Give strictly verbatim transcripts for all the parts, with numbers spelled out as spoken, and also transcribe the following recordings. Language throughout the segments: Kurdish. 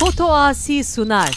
Foto Asi sunar.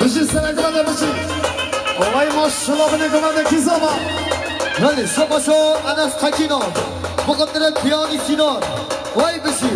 Bijî, serek bide, bijî. Olay maşallah, binê gavendekî zava. Belê, şabaşo Enes Tekîno. Muqeddiret Piyanî Sînon. Way bijî.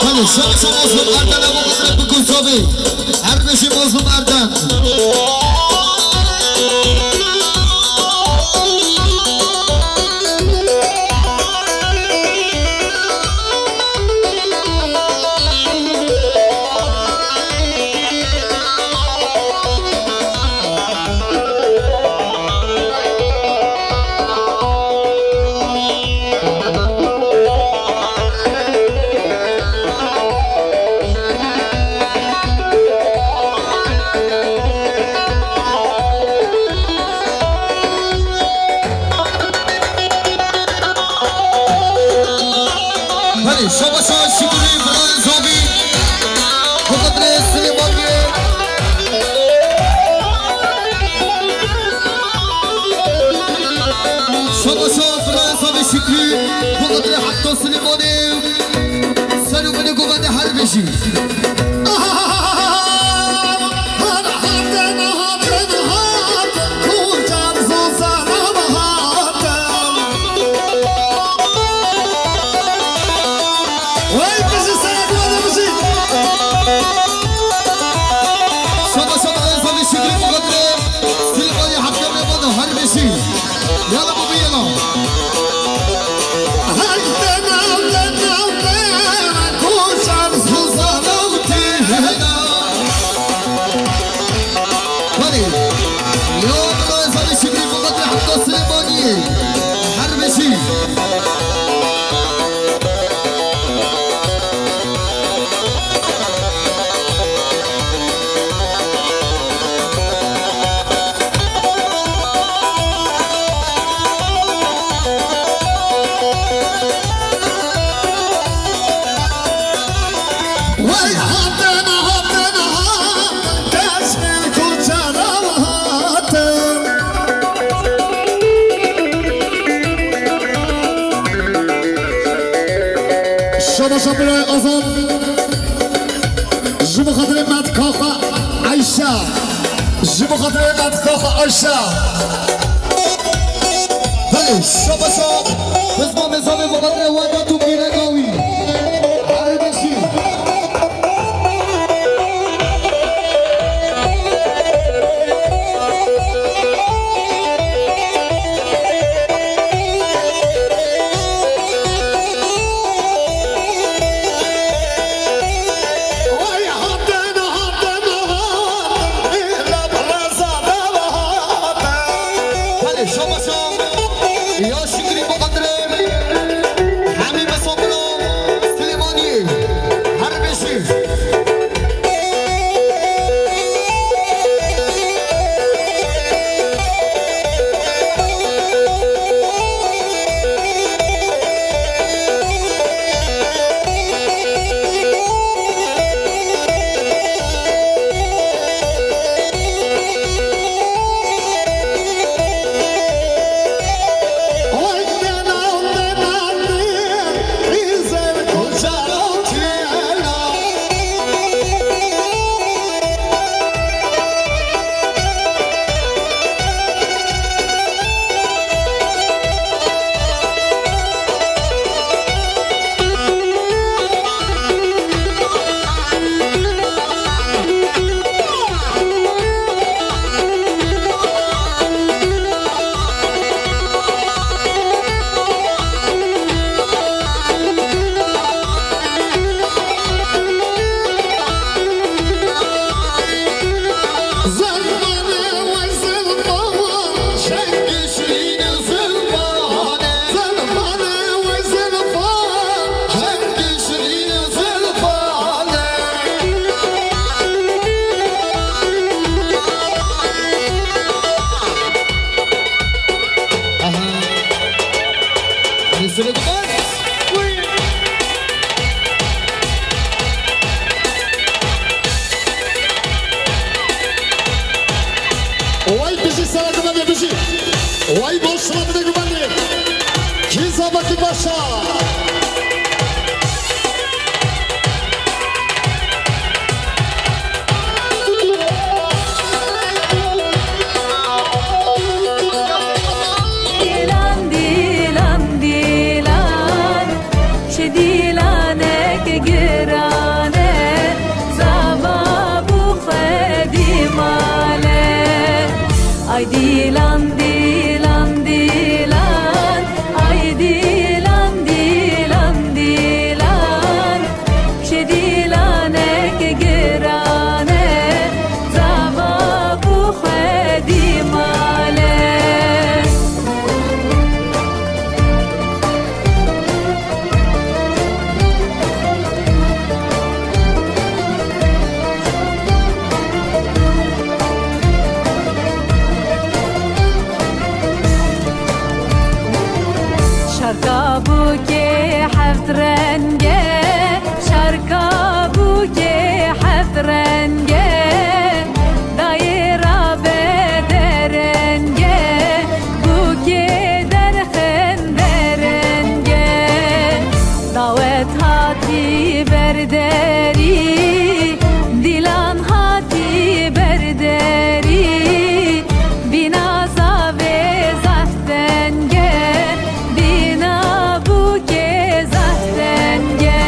Hadi, şok, şok olsun, Erden Abu Kudret, bu Kusovi. Her beşi Mazlum Erden. Hadi, şaba şaba Şükrü, Burhan Zobi, Mukaddes Süleymanlı. Şaba şaba Burhan Zobi Şükrü, Mukaddes Hatta Süleymanlı. Ser û binê govendê her bijî. Şaba şaba Şükrü Mukaddes. Silvaya Hakkı Mehmet her bijî. Yala baba yala. Hadi. Yo, baba, ezanı Şükrü Mukaddes Hakkı Süleymaniyê. Her bijî. Şaba şaba birayê Azad. Ji bo xatirê me dikaxa Eyşe. Ji bo xatirê me dikaxa Eyşe. Belê, şaba şaba. Biz ma mezabê bo xatirê we da tu gîrega wî. Her beşî. Hadi şaba şaba. Ya Şükrü Mukadres. Hemî Vay boşuna bir de güvenli. Kî zavakî başa. Dîlan, dîlan, dîlan, çi dîlanek giran e, zava bû xwedî male. Ay dîlan, dîlan, dîlan, ay dîlan, dîlan, dîlan, çi dîlanek giran e, zava bû xwedî male. Şarka bûkê heft renge, şarka bûkê heft renge, dayê rabe derenge, bûkê derxin derenge. Dawet hatî berderî, dîlan hatî berderî, bîna zavê zaf tenge, bîna bûkê zaf tenge.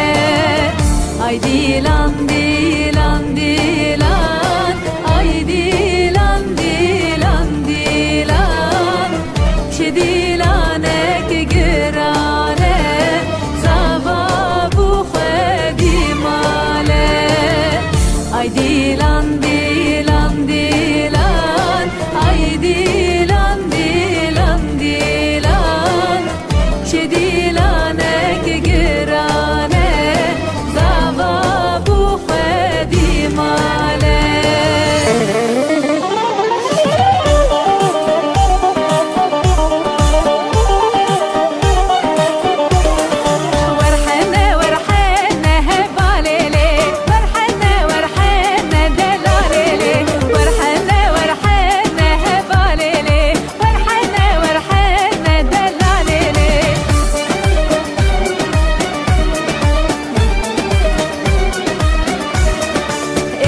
Ay dîlan, dîlan, dîlan, ay dîlan, dîlan, dîlan, çi dîlanek giran e, zava bû xwedî male. Ay dîlan, dîlan, dîlan, ay dîlan, dîlan, dîlan, çi dîlanek giran e, zava bû xwedî male. Werhene, werhene, hevalê lê. Werhene, werhene, delalê lê. Werhene, werhene, hevalê lê. Werhene, werhene, delalê lê.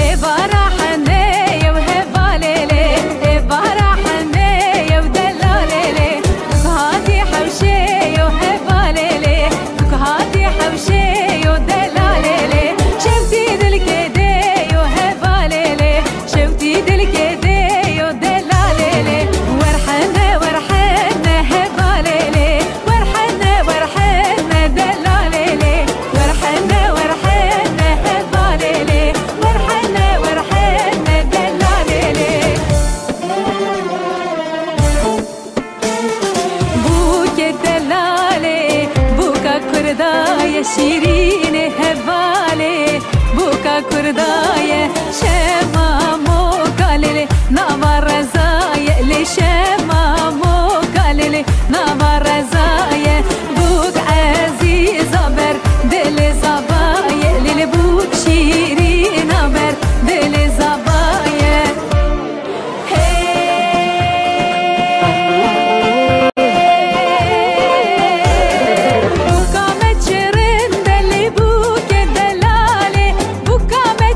Ê bara hene yew hevalê lê, ê bara hene yew delalê lê. Duk hatî hewşê yew hevalê lê, duk hatî hewşê yew delalê lê. Şewtî dilkê dê yew hevalê lê, şewtî dilkê dê yew delalê lê. Werhene, werhene hevalê lê. Werhene, werhene delalê lê. Werhene, werhene hevalê lê. Werhene, werhene delalê lê. Bûkê delalê, bûka kurda ye şîrînê hevalê. Bûka kurda ye şema moka lê lê. Nava reza ye lê şema moka lê lê. Nava reza ye bûk ezîza ber dilê zava ye lê lê. Bûk şîrîna ber dilê zava ye. Hey, bûka me çi rind e lê bûkê delalê. Bûka me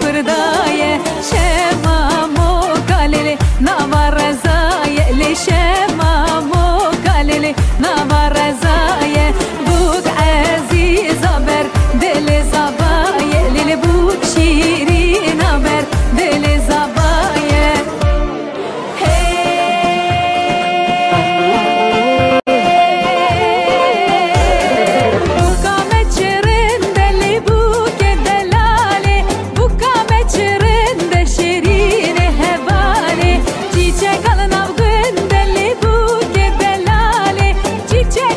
Daye şema moka lê lê nava rezaye, lê şema moka lê lê nava rezaye. Bûk ezîza ber dilê zavaye, lê lê bûk şîrîna ber dilê zavaye. Bûka me çi rind e lê bûkê delalê, bûka me çi rind e şêrînê hevalê. Çîçeka li nav gund e lê bûkê delalê, çîçek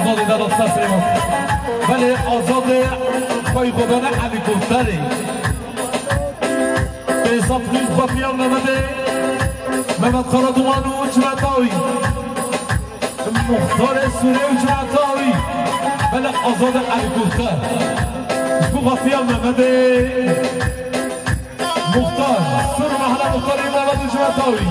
Azadê de doksan Süleyman. Belê, Azadê xwey xwedane helîkopterê. Pênc sed plus Batıyan Mehmetê, Mehmet Karaduman û cimeta wî. Muxtarê Sûrê û cimeta wî. Belê, Azadê helîkopter. Ji bo Batıyan Mehmetê. Muxtar, Sûr Mehla Muxtarê Mehmet û cimeta wî.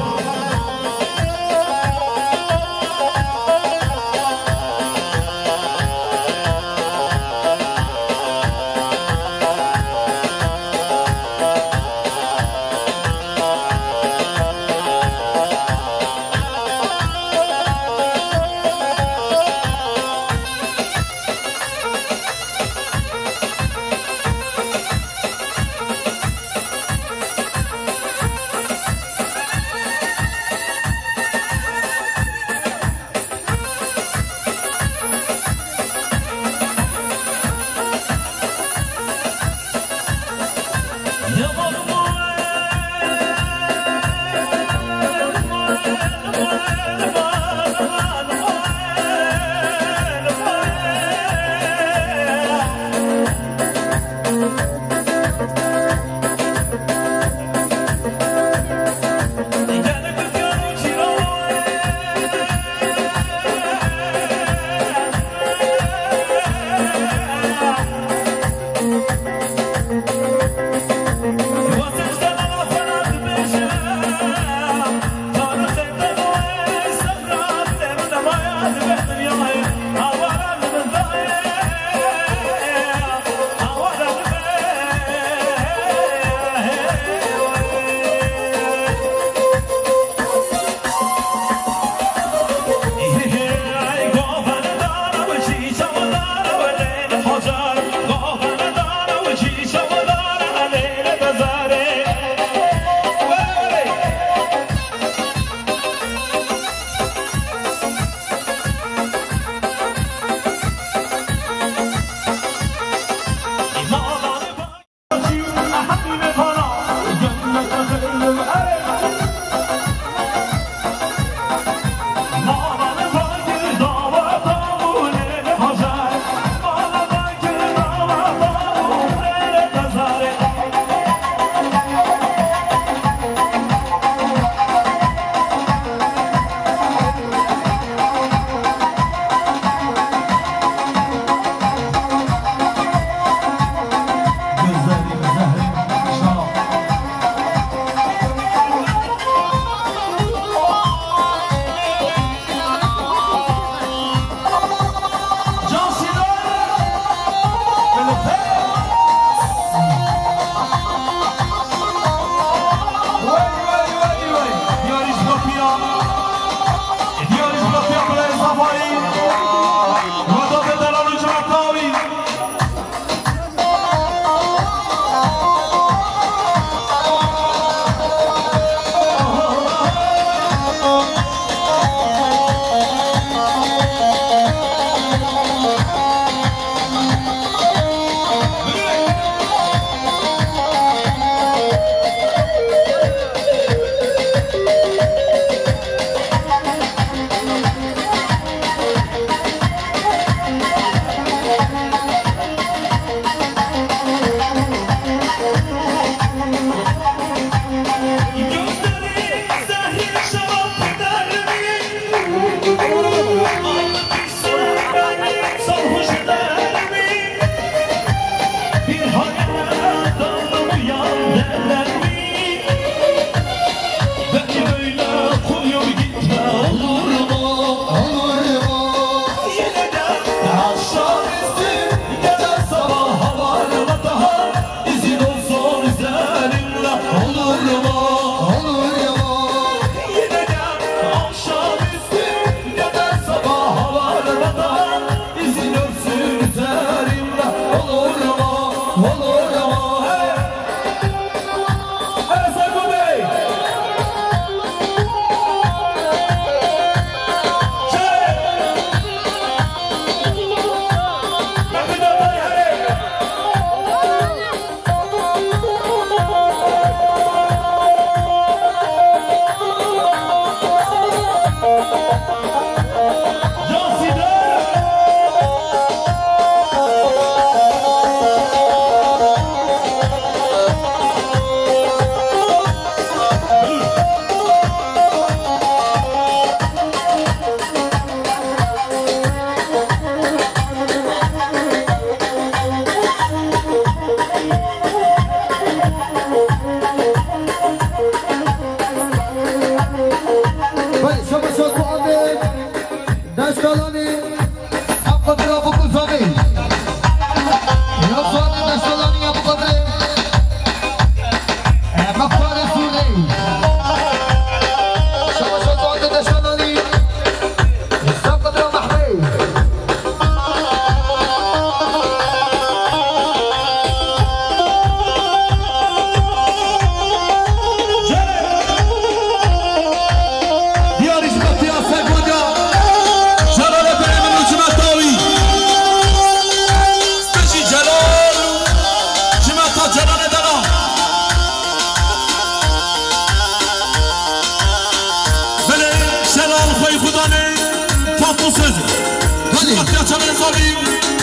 Atya Çavên Zavî,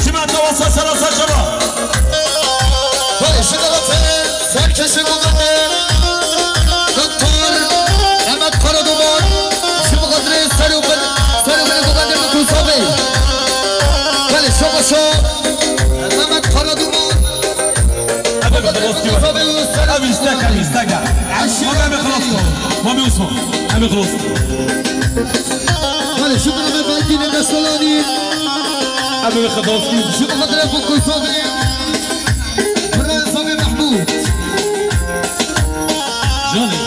çimento wasa sera ser çava. Belê, ji xebatê serkêşî Muqaddim, Doktor Mehmet Karaduman, ji Muqaddirê serê û bin, serê û binê Muqaddim Kursavê. Belê, şoba şo, Mehmet Karaduman. Ev ê xelas diyor. Ev îsteka, îsteka. Mamê xelas diyor. Mamê Osman. Ev ê xelas. Belê, şukran me Belkînê Destolanî. Ev ê xelas diyor. Ji xatirê xwe Kursavê. Birayê Zavê Mehmûd. Canê.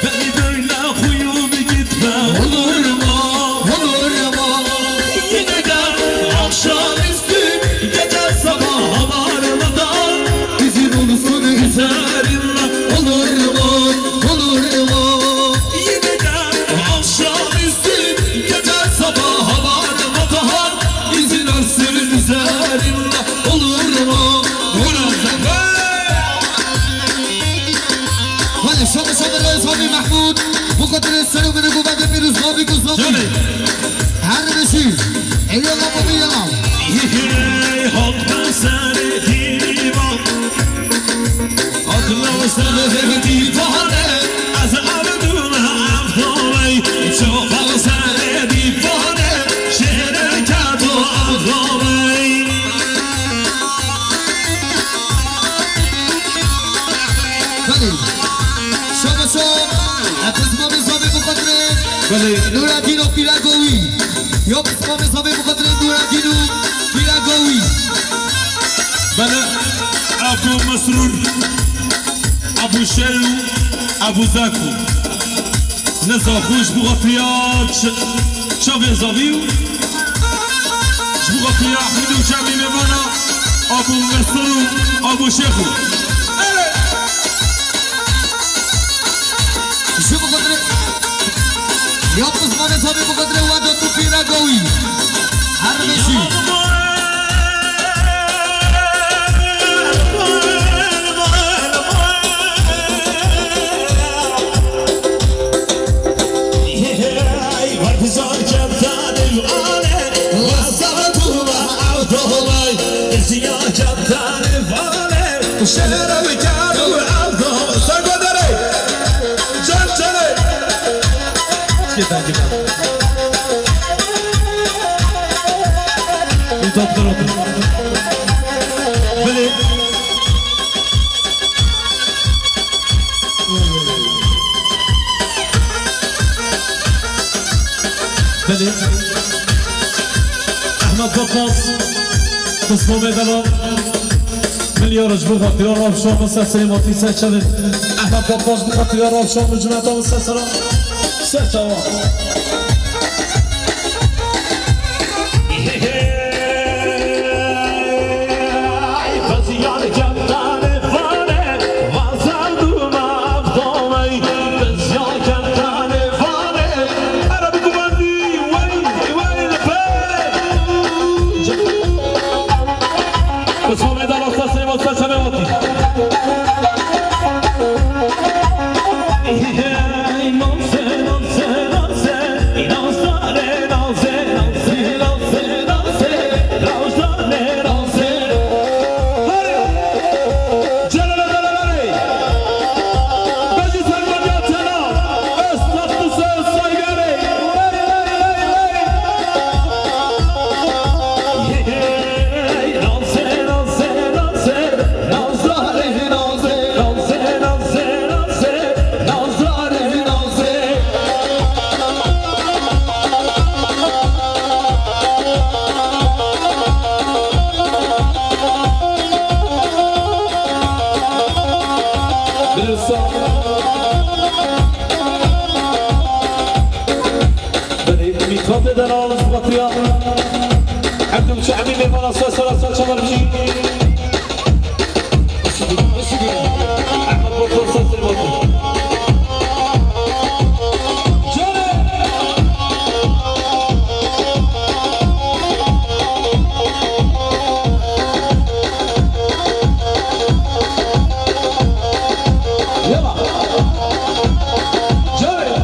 Beni böyle huyum gitme, olur mu, olur mu? Yine de akşamüstü, gece sabaha varmadan izin olsun üzerimde, olur mu, olur mu? Yine de akşamüstü, gece sabaha varmadan izin olsun üzerimde, olur mu? Olur mu? Hadi şobe şobe Zavî Mehmûd. Bu kadar eser ve bu kadar bir Zavî ku Zavî. Canê. Her beşi. Eyvallah baba, eyvallah. Hey, halk ben seni divan. Aklım seni divane. Ez avdum avdolay. Çok al seni divane. Şehre kado avdolay. Belê. Şobe şo. Epismamê Zavê Muqaddirê. Belê. Nuradîno Pîragowî. Yo pismamê Zavê Muqaddirê Nuradîno Pîragowî. Belê. Ebu Mesrûr. Ebu Şew. Ebu Zaku. Neza xwe ji bo xatirî ya ç-, çavê Zavî û ji bo xatirî ya Ehmed û Cemî mêvana Abu Mesrûr û Abu Şêxû. Evet. Ji bo xatirê ya pismamê Zavî bo xatirê we de tu pîre gawî. Her beşî. Can, canê. Îmdat Karaoke. Belê. Belê. Ehmed Bakmaz. Pismamê Delal. Milyar ji bo xatira Rewşa min ser serê matî ser çavê. Ehmed Bakmaz bi xatira Rewşa min cimeta min ser sera. Ser çawa. Çemî mêvana ser sera ser çavar bijî. Ahmet Batur ser ser Batur. Canê! Yala. Canê!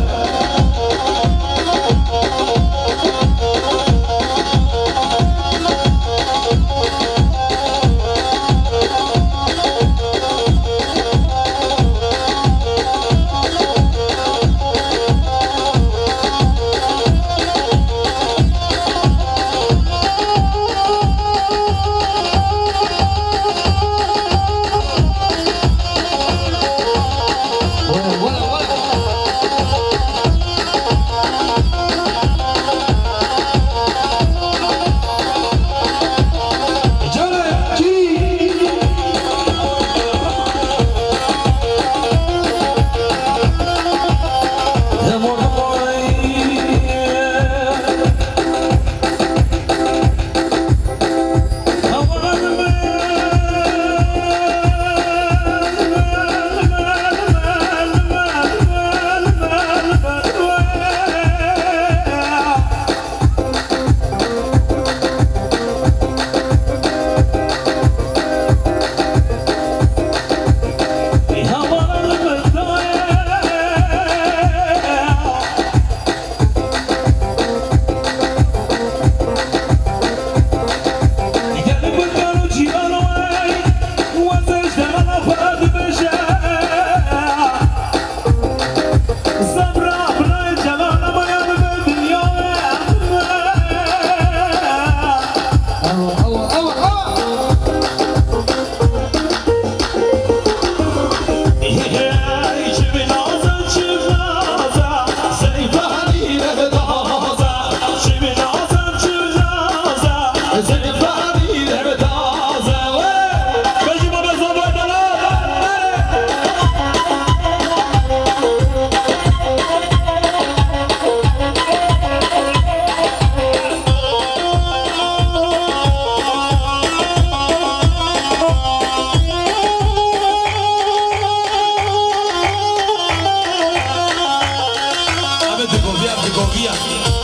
Abi digoviya, digoviya.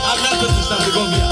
Abi ne tiştan digoviya.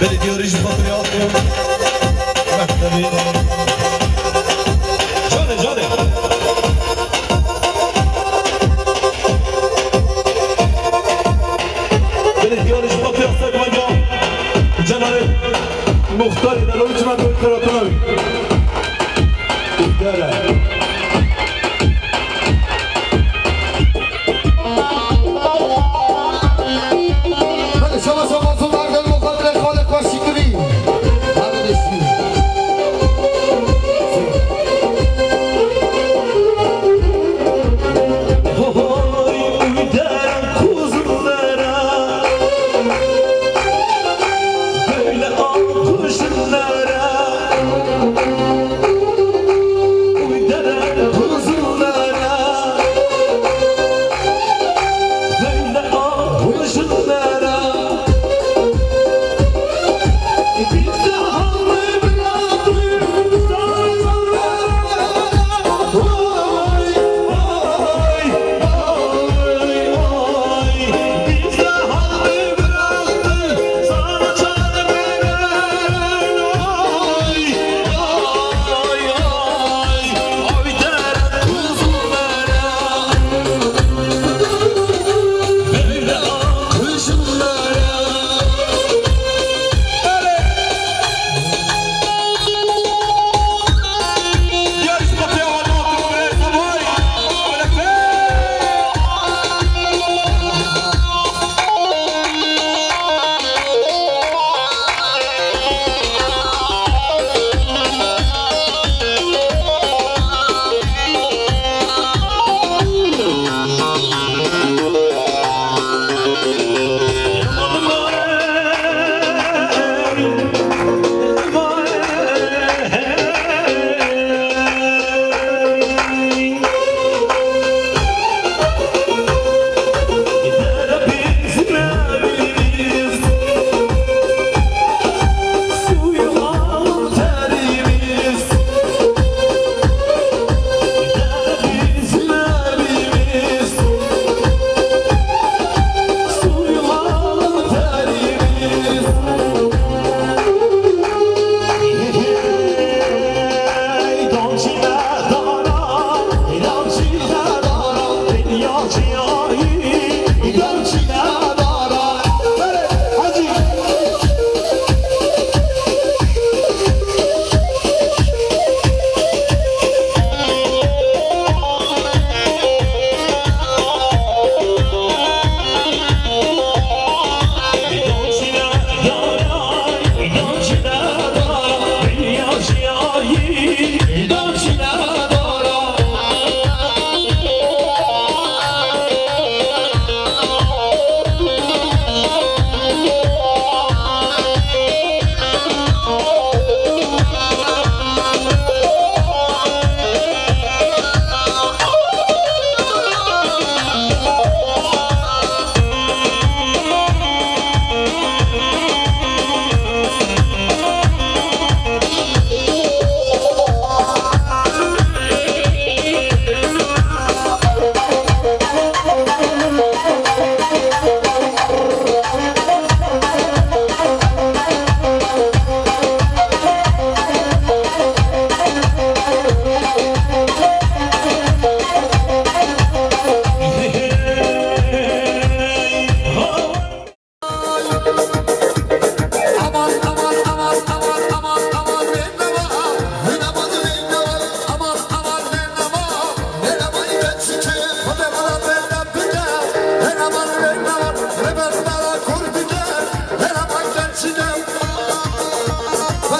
Belediye Rejî Baturya. Mektebî. Canê, canê. Belediye Rejî Baturya Sermanya. Cenabê Muxtarê Delorî Çimen Dewleta Tunawî. Dere. Belê, şaba, şaba, zû berdel, bo xatirê xalê xweşî kirî. Hadi dişî. Hoy, uy dere kuzlere, böyle al kuşlara.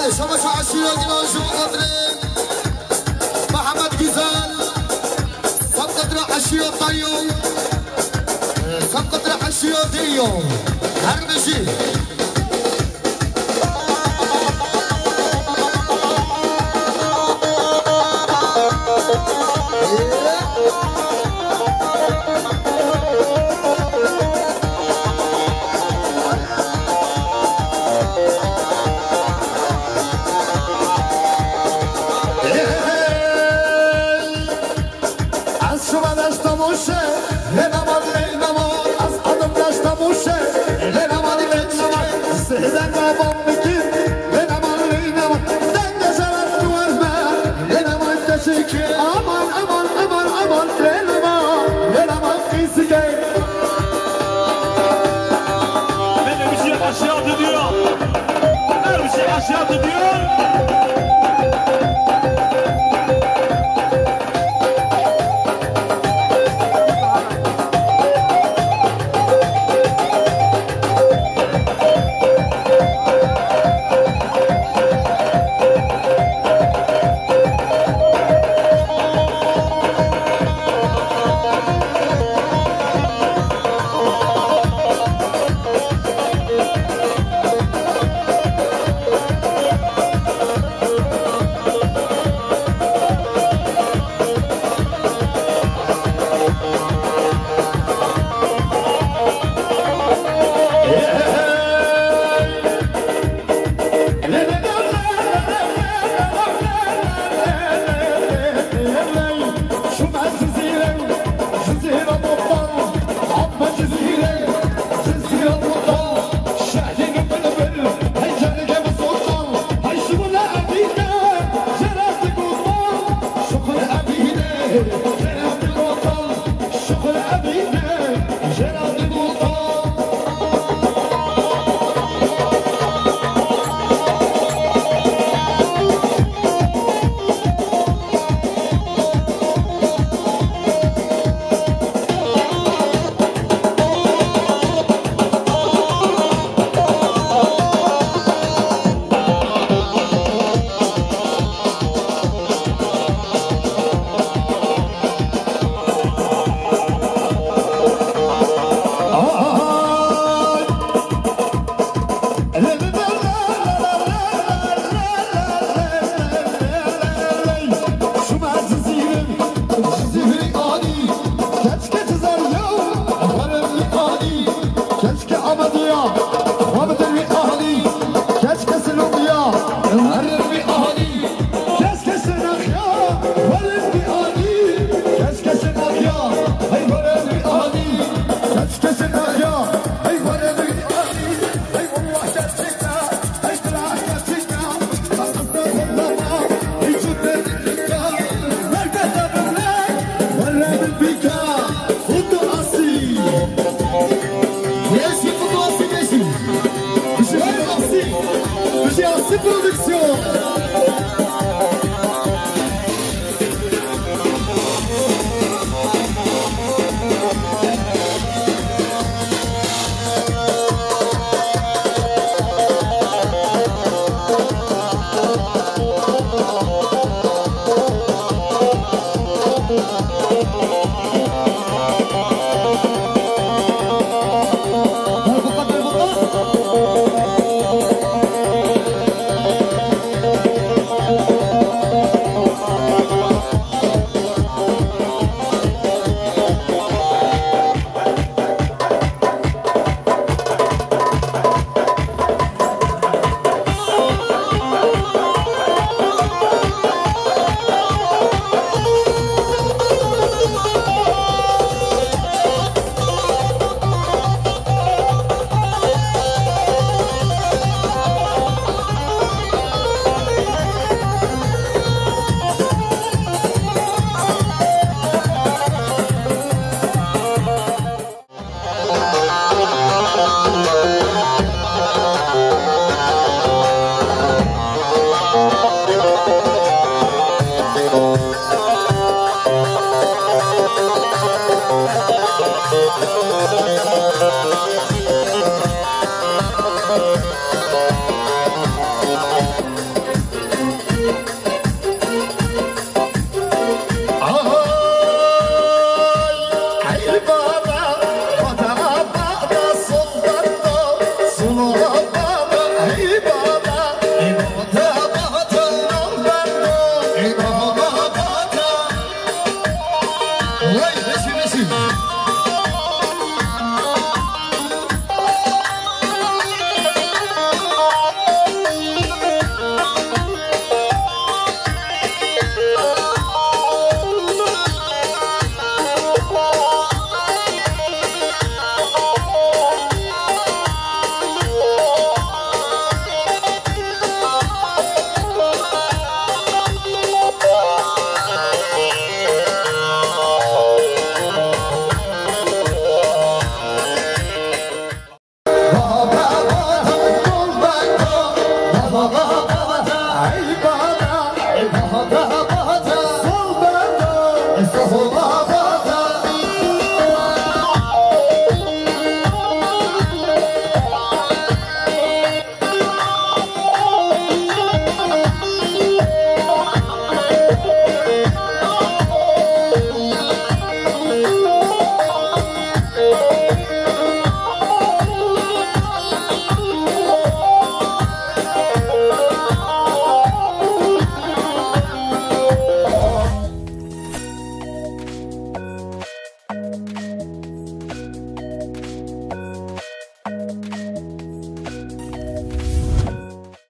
Belê, şaba şa eşîra giran ji bo xatirê Mihemed Güzel. Sed qetra eşîra tayo. Sed qetra eşîra diyo. Her bijî. Ez şima deşta Mûşê, lê neman, lê neman. Ez adim deşta Mûşê, lê neman, lê neman. Sêden neman. Sikey. Beni bir şey aşağı diyor. Her bir şey aşağı diyor. Production.